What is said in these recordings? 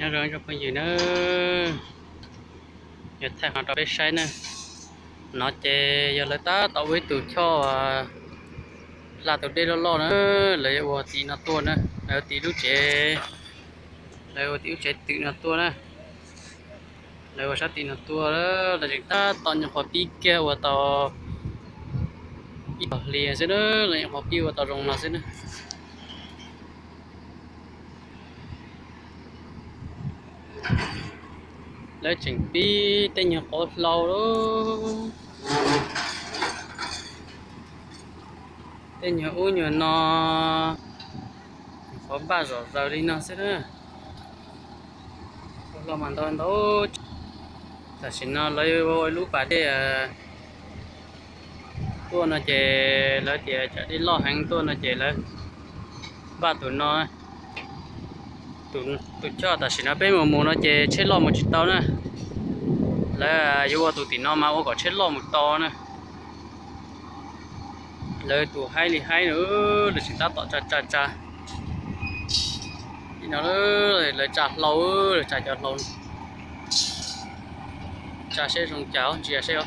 Nyob zoo ib tsoom phooj ywg na, yuav thaij qhov rau peb saib na. No ces yog lawv tab tom ua ib tug choj hla tus dej loj loj na, lawv yuav ua tim no tuaj na, lawv ua tim lub tsev, lawv ua tim lub tsev twm no tuaj na. Lawv ua sab tim no tuaj, lawv tseem tab tom nyuam qhuav pib kiag ua tau ib tog hli xwb na, lawv nyuam qhuav pib ua tau zoo no xwb na. Lawv tseem pib tej nyuag qauv hlau, tej nyuag ub nyuag no, qauv npaj zom zaws li no xwb na. Qauv hlau mas ntau ntau. Tam sim no lawv ua lub pas dej tuaj no ces lawv tias tsam dej loj heev tuaj no ces lawv npaj tus no. Tus choj tam sim no peb mus mus no ces tsheb loj mus tsis tau na. Lawv yuav ua tus tim no mas ua kom tsheb loj mus tau na. Lawv tus haib li haib na, lawv tseem tab tom tsa tsa tsa. Li no lawv tsa hlau, lawv tsa cov hlau, tsa seb zoo cas ntsia seb.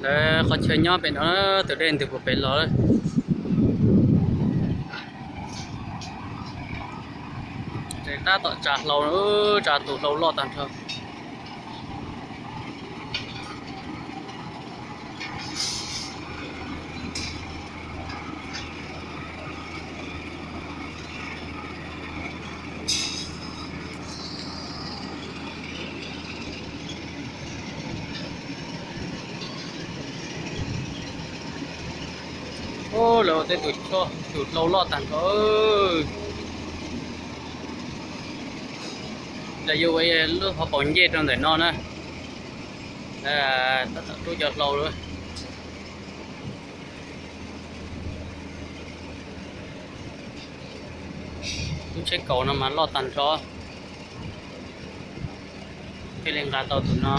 Lawv qhov chaw nyob pem no, tus dej ntws puag pem los. Tseem tab tom tsa hlau, tsa tus hlau loj tag nrho. Lawv ua tej tus hlau loj tag nrho. Lawv yuav ua lub hauv paus ncej rau ntawm no na. Tab tom rub cov hlau lawm. Lub tsheb kaus no mas loj tag nrho, thiaj li nqa tau tus no.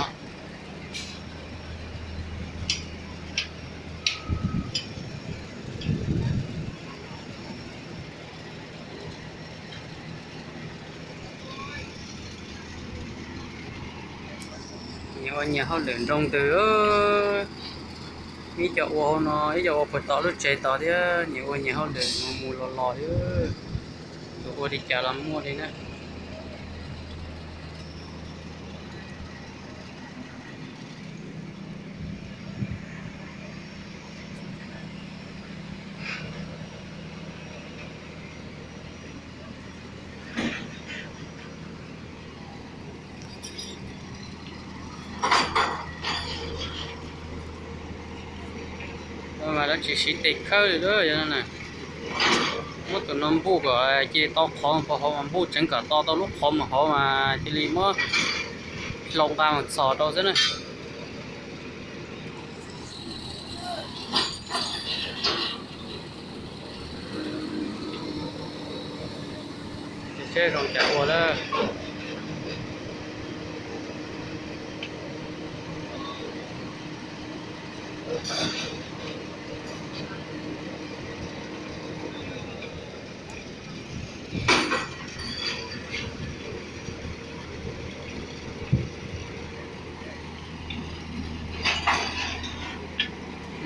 Nyias ua nyias hauj lwm nroo ntws. Ib co ua hauv no, ib co ua puag tom lub tsev tod thiab, nyias ua nyias hauj lwm mus mus los los thiab. Tus ua li cas los muaj li na. Mas lawv tsis siv tes khawb li lawm, yog no na. Muab tus no npuj kom cia li to qhov mus hauv mas npuj tseev kom to tau lub qhov mus hauv mas cia li muab hlau nqa mus txhos rau xwb na. Seb zoo cas ua lawm.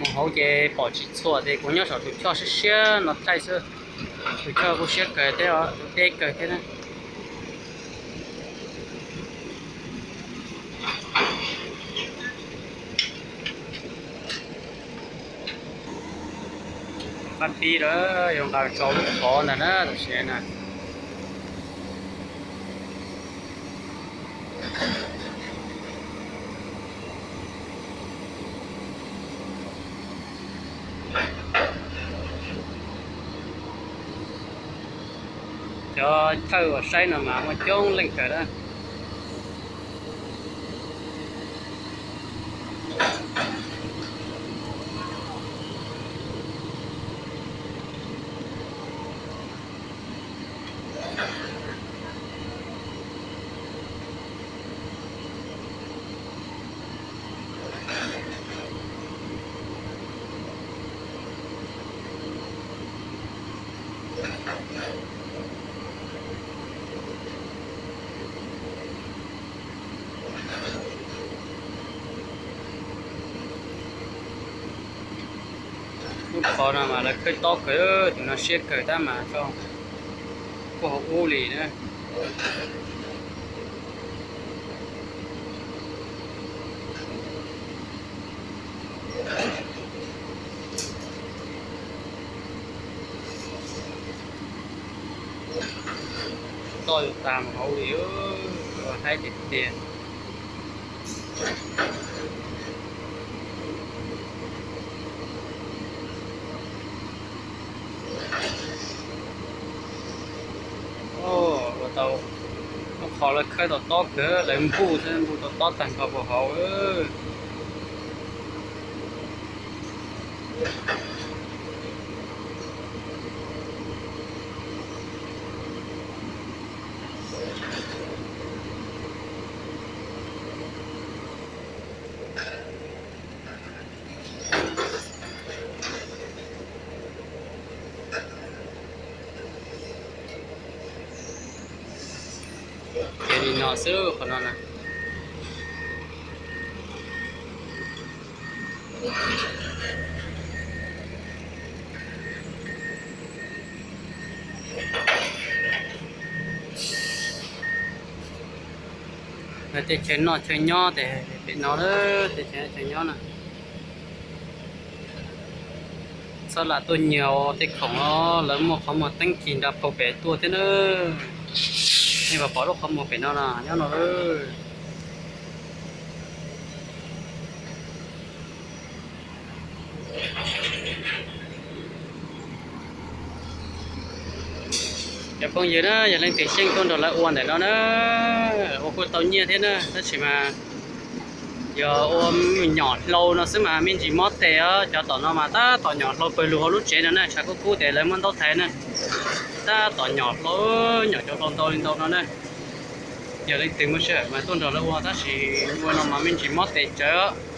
Mus hauv ces pom tsis txhua ces kuv nyob saum tus choj siab siab no thaij xwb. Tus choj kuj siab kawg thiab, tus deb kawg thiab na. Qab pib lawm, yuav nqa tso lub qhov ntag na tam sim na. Cov thawj uas saib no mas muaj coob leej kawg na. No mas lawv khawb tob kawg, tus no siab kawg tab mas tso, kuj hauv ub li na. Toj yuav tag mus hauv li, haib tiag tiag. Ua tau lub qhov lawv khawb tau tob kawg, lawv npuj thiab npuj tau tob tag nrho puag hauv. Ces li no xwb qhov no na. Tej chaw noj chaw nyob ces pem no, tej chaw noj chaw nyob na. Txhob lam tuaj nyiag tej khoom os, lawv muaj qhov muag teeb kis nrog pau pem tuaj thiab na. Nej puas pom lub qhov muag pem no na, nyob no. Cov phooj ywg na, yog leej twg xyeej tuaj nrog lawv ua ntawm no na, ua kuj tau nyiaj thiab na, tab sis mas yog ua nyom hlau no xwb mas me ntsis mob tes os. Cov tom no mas tab tom nyom hlau pawg lug hauv lub tsev no na, tshav kub kub ces lawv muab ntaub thaiv na. Tab tom nyom hlau, nyom cov hlau ntau li ntau no na. Yog leej twg muaj sij hawm mas tuaj nrog lawv ua, tab sis ua no mas me ntsis mob tes tsawv.